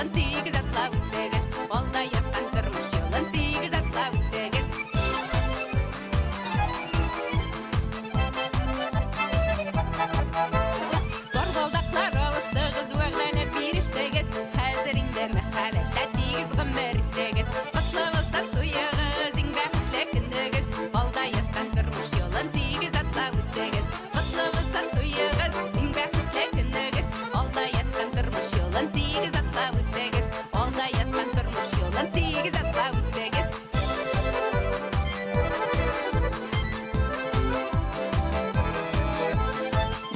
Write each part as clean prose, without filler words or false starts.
юлын тигез атлап үтегез. Алда яткан тормыш юлын тигез атлап үтегез. Барбалдаклар алыштыгыз, вәгъдәләр бирештегез. Хәзер инде мәхәббәттә тигез гомер итегез. Котлы булсын туегыз, иң бәхетле көнегез. Алда яткан тормыш юлын тигез атлап үтегез. Котлы булсын туегыз, иң бәхетле көнегез. Алда яткан тормыш юлын тигез атлап үтегез. Алда яткан тормыш юлын тигез атлап үтегез.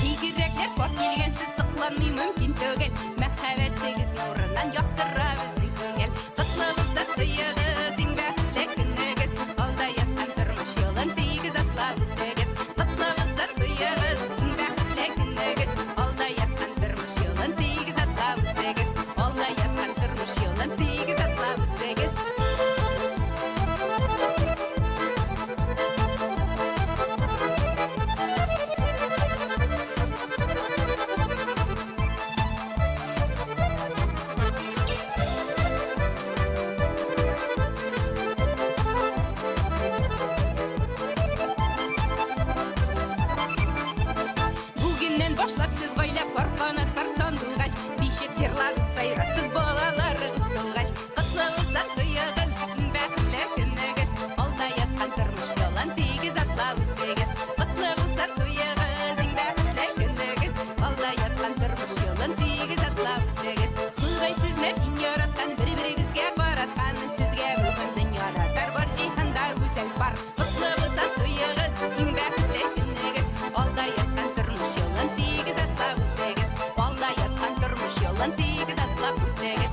Бигрәкләр пар килгәнсез сокланмый мөмкин түгел. Мәхәббәтегез нурыннан яктыра безнең күңел. Котлы булсын туегыз, иң бәхетле көнегез. Алда яткан тормыш юлын тигез атлап үтегез. Котлы булсын туегыз, иң бәхетле көнегез. Алда яткан тормыш юлын тигез атлап үтегез. Алда яткан тормыш юлын тигез атлап үтегез. Бүгеннән башлап сез гаилә пар канат пар сандугач, бишек җырларыгыз сайрасыз балаларыгыз тугач. Котлы булсын туегыз, иң бәхетле көнегез. Алда яткан тормыш юлын тигез атлап үтегез. Котлы булсын туегыз, иң бәхетле көнегез. Алда яткан тормыш юлын тигез атлап үтегез. Ходай сезне иң яраткан, бер-берегезгә караткан. Сезгә бүген дөньяда тар бар җиһанда гүзәл пар. Котлы булсын туегыз, иң бәхетле көнегез. Алда яткан тормыш юлын тигез атлап үтегез. Алда яткан тормыш юлын тигез атлап үтегез.